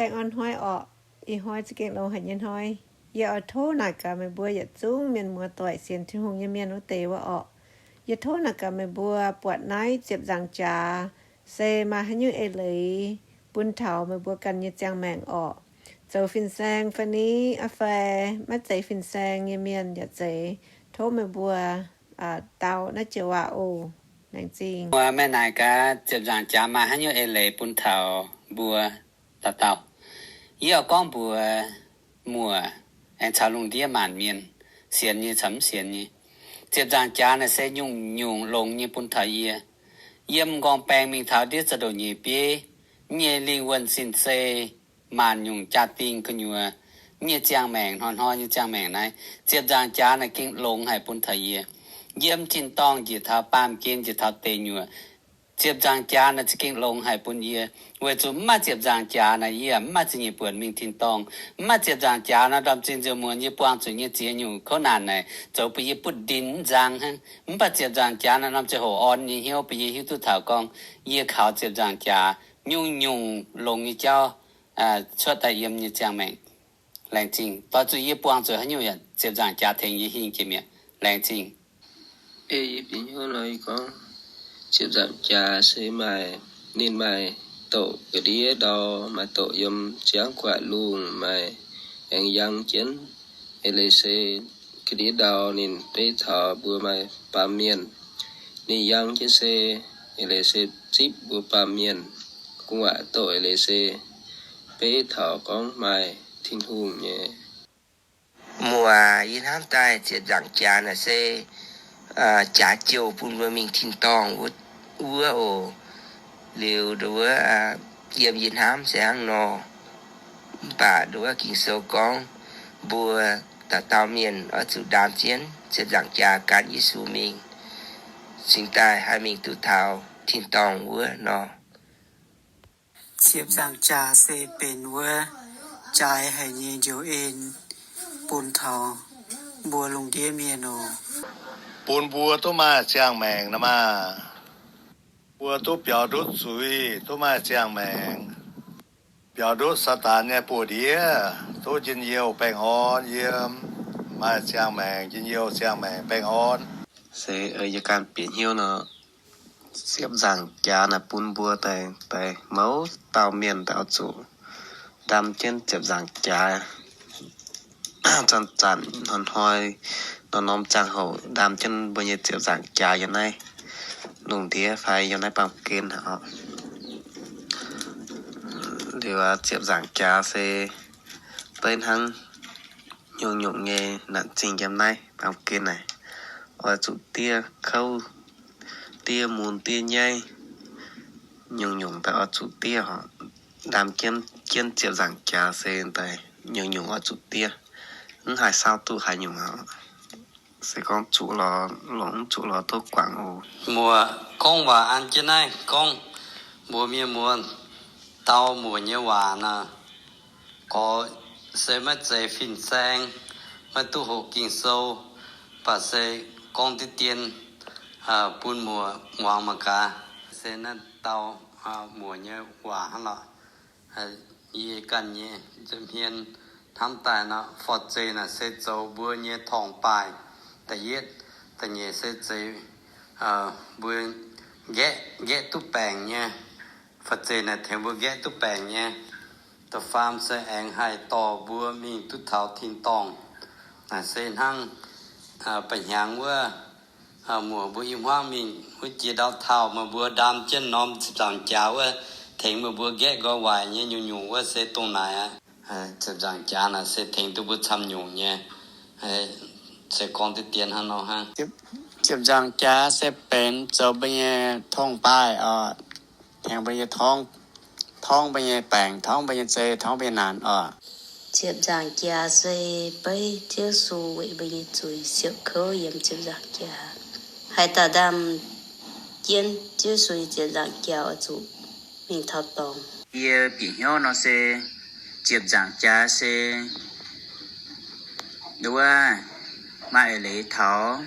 Baengh orn hnoi orqc. Ih hnoi za'gengh longx haic nyei hnoi. Yie oix tov naaic gaax meih mbuo yietc zungv mienh muoz-doic sienx Tin-Hungh nyei mienh wuov deix wuov orqc. Yie tov naaic gaax meih mbuo buatc naaiv ziepc nzaangc jaax se maaih haaix nyungc eix leiz bun taux meih mbuo ganh nyei ziangh maengc orqc. Zoux fin-saeng fai ni, aa fai maiv zeiz fin-saeng nyei mienh yaac zeiz, tov meih mbuo dau naaiv joux waac oc. Laengz zingh. Meih naaic gaax ziepc nzaangc jaax maaih haaix nyungc eix leiz bun taux mbuo dauh dauh. Yie oix gorngv mbuox muoc aengx caux lungh ndiev maanc mienh, sienx nyei caux mv sienx nyei, ziepc nzaangc jaax naaic se nyungc-nyungc longx nyei bun taux yie. Yiem m'nqorngv baengx mingh taux ndiev za'ndoqc nyeic bieiv, yie nyei lingh wuonh sin-sei, maanc nyungc jaa-dingh gu'nyuoz, yie nyei ziangh maengc, hnoi-hnoi nyei ziangh maengc naaiv, ziepc nzaangc jaax naaic gengh longx haic bun taux yie. Yiem tin-dorngh njiec taux baamh gen, njiec taux deic nyuoqc, ziepc nzaangc jaax naaic za'gengh longx haic bun yie. Weic zuqc mv maaih ziepc nzaangc jaax naaic, yie mv maaih zingh nyeic buonc mingh tin-dorngh. Mv maaih ziepc nzaangc jaax naaic, ndorm zinh nzunc muonz yie buangh zuqc nyei ziex nyungc kouv naanc naaic, zoux bun yie butv ndin mv nzang hnangv. Mv baac ziepc nzaangc jaax naaic, norm ziangh hoc orn nyei hnyouv bun yie hiuv duqv taux gorngv yie kaux ziepc nzaangc jaax nyungc-nyungc longx nyei jauv cuotv daaih yiem nyei ziangh maengc. Laengz zingh. Doix zuqc yie buangh zuqc haaix nyungc yaac ziepc nzaangc jaax tengx yie hingh jiex mi'aqv. Laengz zingh. Ei yie bieqc hnyouv nor yie gorngv, ziepc nzaangc jaax se maaih, ninh maaih doqc ga'ndiev ndau, maaih doqc yiem ziangx guatc lungh, maaih aengx yangh jienv. Eix leiz se ga'ndiev ndau ninh beiv taux mbuo maaih baamh mienh. Ninh yangh jienv se, eix leiz se zipv mbuo baamh mienh. Gu'nguaaic doqc eix leiz se beiv taux gorngv maaih Tin-Hungh nyei. Muoc, yie hnamv daaih ziepc nzaangc jaax naaic se jaax jouh bun mbuo mingh tin-dorngh wuov oc. Liuz nduov, yiem yie hnamv se hnangv nor. Mv baac nduov Ging-Sou gorngv mbuo dauh dauh mienh oix zuqc ndaam jienv ziepc nzaangc jaax gan Yesu mingh, cingx daaih haih mingh duqv taux tin-dorngh wuov nor. Ziepc nzaangc jaax se benx wuov jaaix haic nyei njoux en bun taux mbuo lungh ndiev mienh oc. Bun mbuo duqv maaih ziangh maengc nor maah. Mbuo duqv biaux ndutv zuiz, duqv maaih ziangh maengc. Biaux ndutv Saadaan nyei buoz-ndiev, duqv njien-youh baengh orn yiem, maaih ziangh maengc njien-youh, ziangh maengc baengh orn. Se yie ganh bieqc hnyouv nor, ziepc nzaangc jaax naaic bun mbuo daaih, daaih mouz dauh mienh daaih oix zuqc ndaam jienv ziepc nzaangc jaax. Zanc-zanc hnoi-hnoi, norm-norm ziangh hoc ndaam jienv mbuo nyei ziepc nzaangc jaax yiem naaiv lungh ndiev fai yiem naaiv baamh gen oc. Liuz ziepc nzaangc jaax se beiv hnangv nyungc-nyungc nyei naanc zingh yiem naaiv baamh gen naaic, oix zuqc diev kouv, diev mun diev nyaiv, nyungc-nyungc daaih oix zuqc diev oc. Ndaam jienv, jienv ziepc nzaangc jaax se daaih nyungc-nyungc oix zuqc diev, mv haih saauv duqv haaix nyungc oc. Se gorngv zuqc lorz longc, mv zuqc lorz duqv guangc oc. Muoc, gorngv waac an jienv naaiv gorngv mbuox mienh muoz dau muoc nyei waac nor, gorx se maiv zeiz fin-saeng, maiv duqv hoqc Ging-Sou, mv baac se gorngv diqv dien bun muoc muangx mangc gaax. Se naaiv dau muoc nyei waac hnangv lorqc. Yie ganh nyei nza'hmien hnamv daaih nor, forv-zeih naaic se zoux mbuo nyei torngv-baaih da'yietv. Da'nyeic se zeiz mbuo nqaeqv, nqaeqv duqv baengc nyei. Forv-zeih naaic tengx mbuo nqaeqv duqv baengc nyei. Da'faam se aengx haih dorh mbuo mingh duqv taux tin-dorngh. Naaic se hnangv ba'hnyangx wuov, muoc mbuo i hmuangv mingh wuov jiex ndau taux, meih mbuo ndaam jienv norm ziepc nzaangc jaax wuov, tengx meih mbuo nqaeqv nqoi waaic nyei nyungc-nyungc wuov se dongh naaic aqv. Ziepc nzaangc jaax naaic se tengx duqv mbuo camv nyungc nyei. Se gorngv diqv dien hnangv nor hnangv. Ziepc nzaangc jaax se benx zoux mbuo nyei torngv-baaih oc, tengx mbuo nyei torngv, torngv mbuo nyei baengc, torngv mbuo nyei zei, torngv mbuo nyei naanc oc. Ziepc nzaangc jaax se beiv Ziouv Yesu weic mbuo nyei zuiz siouc kouv yiem ziepc nzaangc jaax, haih daaih ndaam jienv Ziouv Yesu nyei ziepc nzaangc jaax oix zuqc mingh taux dorngx. Yie bieqc hnyouv nor se ziepc nzaangc jaax se nduov maaih eix leiz taux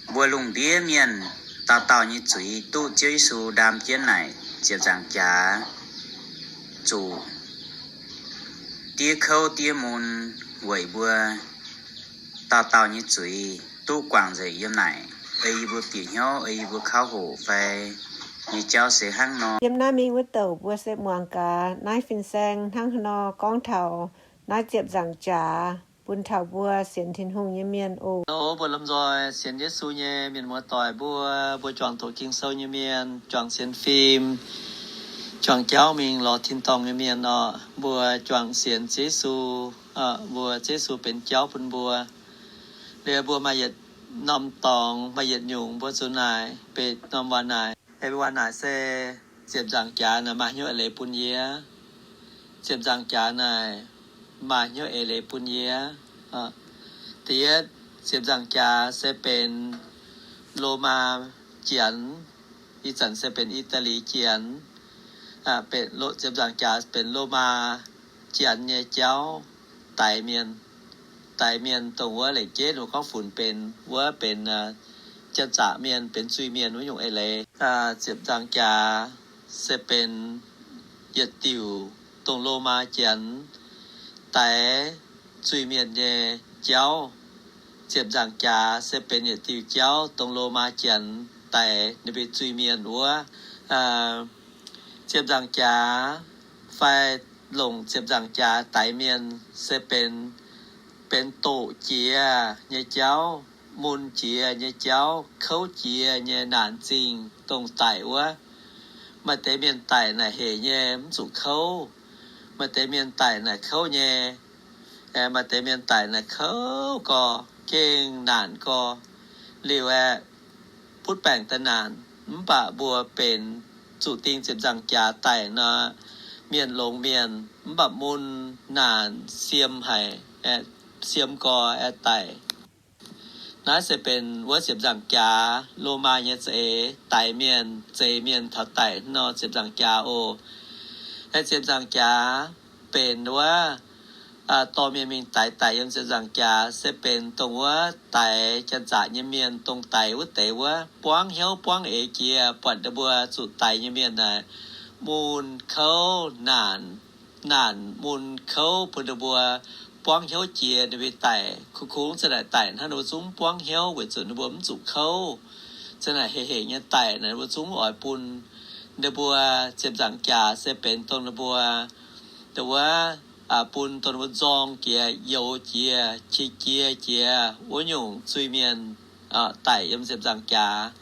mbuo lungh ndiev mienh dauh dauh nyei zuiz duqv Ziouv Yesu ndaam jienv naaic ziepc nzaangc jaax. zuqc diev kouv diev mun weic mbuo dauh dauh nyei zuiz duqv guangc nzengc yiem naaic, ei yie mbuo bieqc hnyouv, ei yie mbuo kauv hoqc fai nyei jauv se hnangv nor. Yiem naaiv mingh wuov douc mbuo se muangx gaax naaiv fin-saeng hnangv haaix nor gorngv taux naaiv ziepc nzaangc jaax bun taux mbuo sienx Tin-Hungh nyei mienh oc. Mbuo lomh nzoih sienx Yesu nyei mienh muoz-doic mbuo, mbuo juangc doqc Ging-Sou nyei mienh, juangc sienx fim, juangc jauv mingh lorz tin-dorngh nyei mienh oc, mbuo juangc sienx Yesu, mbuo Yesu benx jauv bun mbuo. Liuz mbuo maaih yietc norm dorngx, maaih yietc nyungc mbuo zuqc naaic, mbenc norm waac naaic. Mbuo waac naaic se ziepc nzaangc jaax naaic maaih hnyouv eix leiz bun yie. Ziepc nzaangc jaax naaic maaih hnyouv eix leiz bun yie. Da'yietv, ziepc nzaangc jaax se benx Lomaa Janx, ih zanc se benx I^daa^li Janx. Ziepc nzaangc jaax benx Lomaa Janx nyei jauv daix mienh. Daix mienh dongh wuov lengc jeiv ninh gorngv funx benx wuov benx janx-zaqc mienh, benx zuiz-mienh wuov nyungc eix leiz. Ziepc nzaangc jaax se benx yietc diuc dongh Lomaa Janx daix zuiz-mienh nyei jauv. Ziepc nzaangc jaax se benx yietc diuc jauv dongh Lomaa Janx daix ninh mbuo zuiz-mienh wuov. Ziepc nzaangc jaax fai longc ziepc nzaangc jaax daix mienh se benx, benx doqc jiex nyei jauv, mun jiex nyei jauv, kouv jiex nyei naanc zingh dongh daic wuov. Maaih deix mienh daic naaic hec nyei, mv zuqc kouv. Maaih deix mienh daic naaic kouv nyei. Maaih deix mienh daic naaic kouv gorx, gengh naanc gorx. Liuz aeqv, butv baengc daaih naanc, mv baac mbuo benx zuqc ding ziepc nzaangc jaax daic nor, mienh longx mienh, mv baac mun naanc siem haic, siem gorx aeqv daic. Naaiv se benx wuov ziepc nzaangc jaax Lomaa nyei za'eix daix mienh, zeix mienh taux daic nor ziepc nzaangc jaax oc. Aeqv, ziepc nzaangc jaax benx wuov dorh mienh mingh daix daic yiem ziepc nzaangc jaax se benx dongh wuov daix janx-zaqc nyei mienh, dongh daix wuov deix wuov buangv hnyouv buangv eix jiex, buatc ninh mbuo zuqc daix nyei mienh naaic mun kouv naanc, naanc mun kouv bun ninh mbuo buangv hnyouv jiex ninh mbuo daic. Kungx-kungx za'naaic daic hnangv ninh mbuo zungv buangv hnyouv weic zuqc ninh mbuo mv zuqc kouv. Za'naaic hec hec nyei daic naaic ninh mbuo zungv oix bun ninh mbuo ziepc nzaangc jaax se benx dongh ninh mbuo, dongh wuov, bun dongh ninh mbuo nzorng jiex, youx jiex, qiex jiez jiex wuov nyungc zuiz-mienh daic yiem ziepc nzaangc jaax.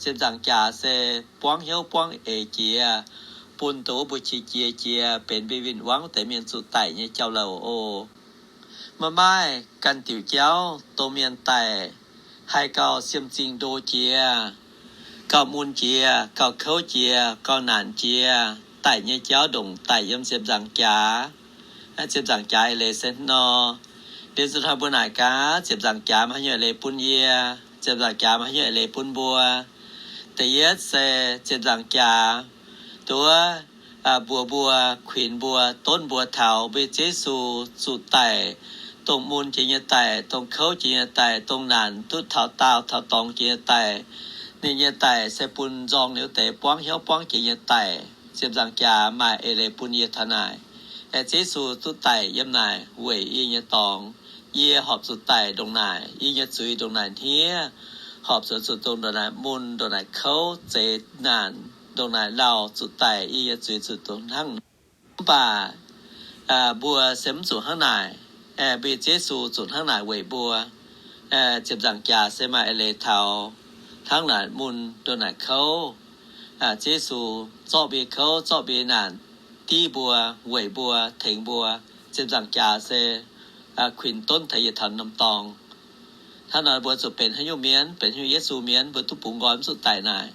Ziepc nzaangc jaax se buangv hnyouv buangv eix jiex, bun dongh wuov mbuo qiex jiez jiex benx mbuo win-wangv wuov deix mienh zuqc daic nyei jauv-louc oc. Maiv maaih ganh diuc jauv dongh mienh daic haih gauh siem zingh ndo jiex, gauh mun jiex, gauh kouv jiex, gauh naanc jiex. Daic nyei jauv ndongc daic yiem ziepc nzaangc jaax. Ziepc nzaangc jaax eix leiz se nor, liuz zuqc hnoi mbuo naaic gaax, ziepc nzaangc jaax maaih haaix nyungc eix leiz bun yie, ziepc nzaangc jaax maaih haaix nyungc eix leiz bun mbuo. Da'yietv se ziepc nzaangc jaax, dongh wuov, mbuox mbuo, kuinx mbuo, donv mbuo taux mbuo Yesu zuqc daic, dongh mun jiex nyei daic, dongh kouv jiex nyei daic, dongh naanc duqv taux daauh taux dorngx jiex nyei daic. Ninh nyei daic se bun nzorng liuz deix buangv hnyouv buangv jiex nyei daic. Ziepc nzaangc jaax maaih eix leiz bun yie taux naaic. Aeqv, Yesu duqv daic yiem naaic weic yie nyei dorngx. Yie horpc zuqc daic ndongc naaic, yie nyei zuiz ndongc naaic hniev, horpc zuqc zuqc dongh ndongc naaic mun, ndongc naaic kouv, zeix naanc, ndongc naaic lauh zuqc daic, yie nyei zuiz zuqc dongh hnangv. Mv baac mbuo se mv zuqc hnangv naaic. Mbuo Yesu zuqc hnangv naaic weic mbuo. Ziepc nzaangc jaax se maaih eix leiz taux hnangv naaic mun, ndongc naaic kouv. Yesu zorqv mbuo kouv, zorqv mbuo naanc, div mbuo, weic mbuo, tengx mbuo. Ziepc nzaangc jaax se kuinx donv taux yie taux norm dorngx. Hnangv nor mbuo zuqc benx haaix nyungc mienh, benx haaix nyungc Yesu mienh, mbuo duqv bungx nqoi mv zuqc daic naaic.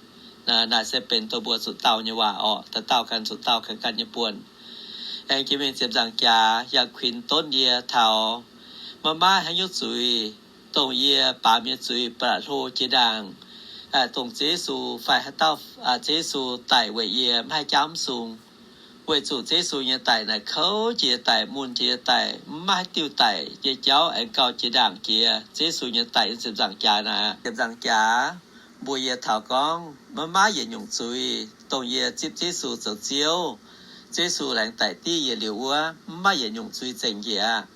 Naaic se benx dongh mbuo zuqc dauh nyei waac orqc, dauh dauh ganh zuqc dauh ganh ganh nyei buonc. Aengx jiex mingh ziepc nzaangc jaax yaac kuinx donv yie taux maiv maaih haaix nyungc zuiz, dongh yie baamz nyei zuiz ba'laqc hlo jiex ndaangc, dongh Yesu fai haaix dauh, Yesu daic weic yie maiv haih jaauv mv sung. Weic zuqc Yesu nyei daic naaic kouv jiex nyei daic, mun jiex nyei daic, mv maaih haaix diuh daic nyei jauv aengx gauh jiex ndaangc jiex Yesu nyei daic yiem ziepc nzaangc jaax naaic. Ziepc nzaangc jaax mbuox yie taux gorngv maiv maaih yietc nyungc zuiz dongh yie zipv Yesu zoux Ziouv, Yesu laengz daic div yietc liuz wuov, mv maaih yietc nyungc zuiz zengc njiec aqv.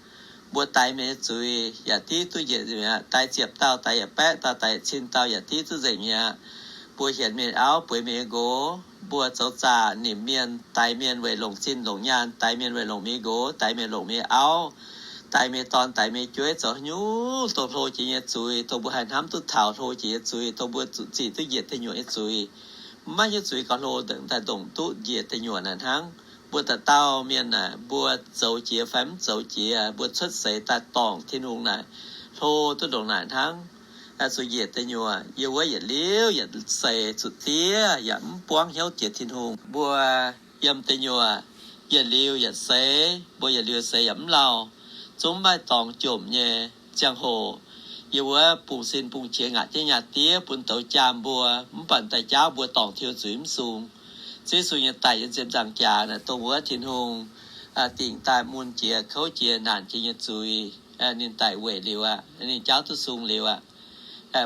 Mbuo daix mienh nyei zuiz yaac div duqv njiec nzengc mi'aqv. Daix ziepc dauh, daix yietc baeqv dauh, daix yietc cin dauh yaac div duqv nzengc mi'aqv. Mbuo hienx mienh auv, bueix mienh nyei nqox, mbuo zoux zaqc, nimc mienh, daix mienh weic longc zinh longc nyaanh, daix mienh weic longc mienh nyei nqox, daix mienh longc mienh nyei auv, daix mienh nyei dorn, daix mienh nyei jueiv, zoux haaix nyungc dongh hlo jiex nyei zuiz, dongh mbuo haih hnamv duqv taux hlo jiex nyei zuiz, dongh mbuo zuqc zic duqv njiec deic nyuoqc nyei zuiz. Mv maaih hnyouv zuiz gauh hlo daaih dongc duqv njiec deic nyuoqc naaic hnangv. Mbuo dauh dauh mienh naaic, mbuo zoux jiex fai mv zoux jiex, mbuo cuotv seix daaih dorngc Tin-Hungh naaic, hlo duqv ndongc naaic hnangv. Zuqc njiec deic nyuoqc, yiem wuov yietc liuz yietc seix zuqc diev yaac mv buangv hnyouv jiex Tin-Hungh. Mbuo yiem deic nyuoqc yietc liuz yietc seix, mbuo yietc liuz seix yaac mv lauh, zungv maiv dorngx jomc nyei ziangh hoc. Yiem wuov bungx sin bungx qiex ngaatc jienv nyaah diev bun douz jaam mbuo, mv baac daaih jaauv mbuo dorngc Tin-Hungh zuiz mv sung. Ziouv Yesu nyei daic yiem ziepc nzaangc jaax naaic dongh wuov Tin-Hungh dingc daaih mun jiex kouv jiex naanc jiex nyei zuiz. Ninh daic weic liuz aqv, ninh jaauv duqv sung liuz aqv.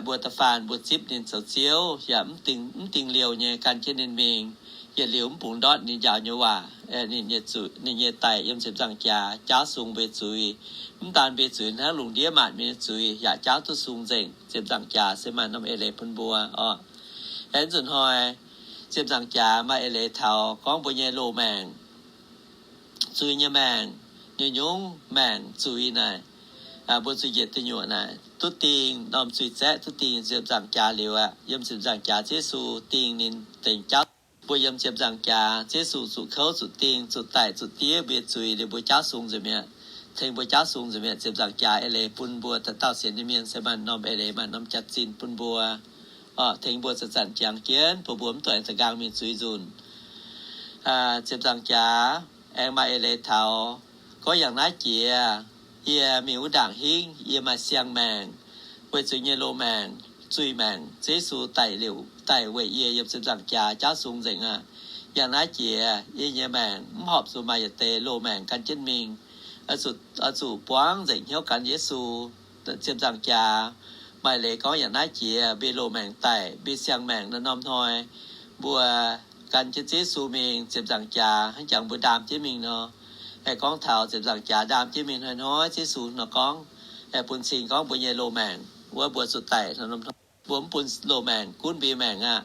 Mbuo da'faanh mbuo zipv ninh zoux Ziouv yaac mv dingh, mv dingh liouh nyei gan jienv ninh mingh. Yietc liuz mv bungx ndortv ninh njaaux nyei waac. Ninh nyei zuiz, ninh nyei daic yiem ziepc nzaangc jaax jaauv sung mbuo nyei zuiz. Mv daan mbuo nyei zuiz hnangv, lungh ndiev maanc mienh nyei zuiz yaac jaauv duqv sung nzengc. Ziepc nzaangc jaax se maaih norm eix leiz bun mbuo oc. Aengx nzunc hnoi, ziepc nzaangc jaax maaih eix leiz taux gorngv mbuo nyei loz maengc, zuiz nyei maengc, nyungc-nyungc maengc zuiz naaic, mbuo zuqc njiec deic nyuoqc naaic duqv dingh, norm zuiz zaeqv duqv dingh ziepc nzaangc jaax liuz aqv. Yiem ziepc nzaangc jaax Ziouv Yesu dingh ninh dengx jaauv. Mbuo yiem ziepc nzaangc jaax Ziouv Yesu zuqc kouv, zuqc dingh, zuqc daic, zuqc diev mbuo nyei zuiz liuz mbuo jaauv sung nzengc mi'aqv. Tengx mbuo jaauv sung nzengc mi'aqv. Ziepc nzaangc jaax eix leiz bun mbuo dauh dauh sienx nyei mienh se maaih norm eix leiz, maaih norm jaax-zinh bun mbuo, tengx mbuo zanc-zanc jangx jienv bun mbuo mv duqv aengx da'nqaang mingh zuiz nzunc. Ziepc nzaangc jaax aengx maaih eix leiz taux gorngv yangh naaiv jiex, yie mingh wuov ndaangc hingv, yie maaih siang-maengc, weic zuqc yie nyei loz-maengc, zuiz-maengc, Ziouv Yesu daic liuz, daic weic yie yiem ziepc nzaangc jaax jaauv sung nzengc aqv. Yangh naaiv jiex yie nyei maengc mv horpc zuqc maaih yietc deix loz-maengc gan jienv mingh. Oix zuqc buangv nzengc hnyouv gan Yesu. Ziepc nzaangc jaax maaih leiz gorngv yangh naaiv jiex mbuo loz-maengc daic, mbuo siang-maengc naaiv norm hnoi mbuo gan jienv Ziouv Yesu mingh ziepc nzaangc jaax, hnangv jangx mbuo ndaam jienv mingh nor. Aengx gorngv taux ziepc nzaangc jaax ndaam jienv mingh hnoi-hnoi, Ziouv Yesu nor gorngv, aengx bun cing gorngv mbuo nyei loz-maengc wuov mbuo zuqc daic nor, mbuo mv bun loz-maengc gunv mbuo nyei maengc aqv.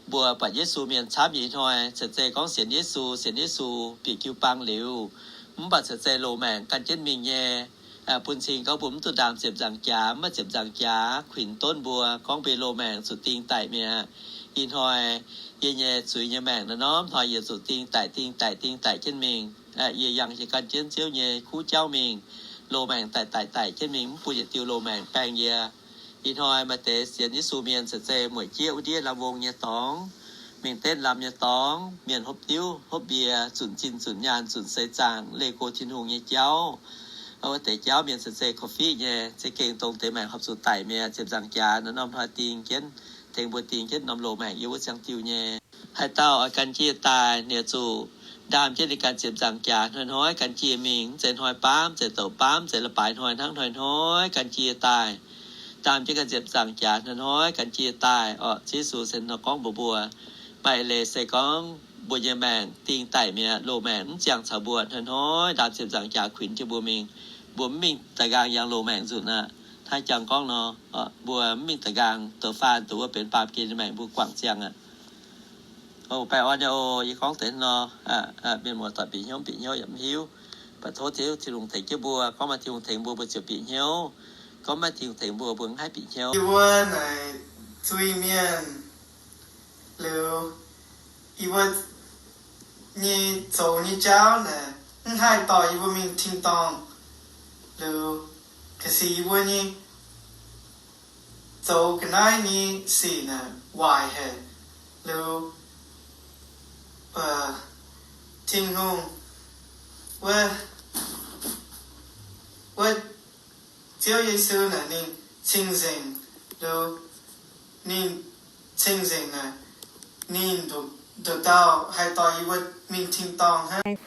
Mbuo buatc Yesu mienh camv nyei hnoi, ceix zei gorngv sienx Yesu, sienx Yesu bieqc jiu-baang liuz, mv baac ceix zei loz-maengc gan jienv mingh nyei. Bun cing gorngv mbuo mv duqv ndaam ziepc nzaangc jaax, mv maaih ziepc nzaangc jaax kuinx donv mbuo gorngv mbuo loz-maengc zuqc ding daic mi'aqv. Ih hnoi yie nyei zuiz nyei maengc naaiv norm hnoi yie zuqc ding daic, ding daic, ding daic jienv mingh. Yie yangh yie gan jienv Ziouv nyei kuv jauv mingh, loz-maengc daic daic daic jienv mingh, mv bun yietc diuh loz-maengc baeng yie. Ih hnoi maaih deix sienx Yesu mienh ceix zei mueic jieqv wuov ndiev lamh wong nyei dorngx, mingh denv lamh nyei dorngx, mienh hopv diuv hopv mbie, zunc zinh zunc nyaanh zunc seix zaangc, leih go Tin-Hungh nyei jauv. Wuov deix jauv mienh ceix zei korv-fiqv nyei, za'gengh dongh deix maengc horpc zuqc daic mi'aqv. Ziepc nzaangc jaax naaiv norm hnoi ding jienv, tengx mbuo ding jienv norm loz-maengc yiem wuov ziangh diuh nyei. Haaix dauh oix gan jienv daaih, ninh oix zuqc ndaam jienv ninh ganh ziepc nzaangc jaax hnoi-hnoi gan jienv mingh, mv zeiz hnoi baamv, mv zeiz douc baamv, mv zeiz la'baaix hnoi hnangv, hnoi-hnoi gan jienv daaih. Ndaam jienv ganh ziepc nzaangc jaax hnoi-hnoi gan jienv daaih orqc. Ziouv Yesu se nor gorngv mbuox mbuo, maaih eix leiz se gorngv mbuo nyei maengc ding daic mi'aqv, loz-maengc mv ziangh caux mbuo, hnoi-hnoi ndaam ziepc nzaangc jaax kuinx jienv mbuo mingh. Mbuo mv mingh da'nqaang yangh loz-maengc nzunc aqv. Hnangv jangx gorngv nor, mbuo mv mingh da'nqaang douz-faanh douz wuov benx baamh gen nyei maengc mbuo guangc ziangh aqv. Baengh orn nyei oc. Yie gorngv deix nor, mienh muoz-doic bieqc hnyouv bieqc hnyouv yaac mv hiuv. Mv baac tov Ziouv Tin-Hungh tengx jienv mbuo. Gorngv maaih Tin-Hungh tengx mbuo, mbuo ziouc bieqc hnyouv. Gorngv maiv Tin-Hungh tengx mbuo, mbuo mv haih bieqc hnyouv. Yie mbuo naaic zuiz mienh liuz, yie mbuo nyei zoux nyei jauv naaic mv haih dorh yie mbuo mingh tin-dorngh liuz, ga'sic yie mbuo nyei zoux ga'naaiv nyei sic naaic waaic haic liuz, Tin-Hungh wuov, wuov Ziouv Yesu naaic ninh cing-nzengc liuz, ninh cing-nzengc naaic, ninh nduqc, nduqc dauh haih dorh yie mbuo mingh tin-dorngh hnangv.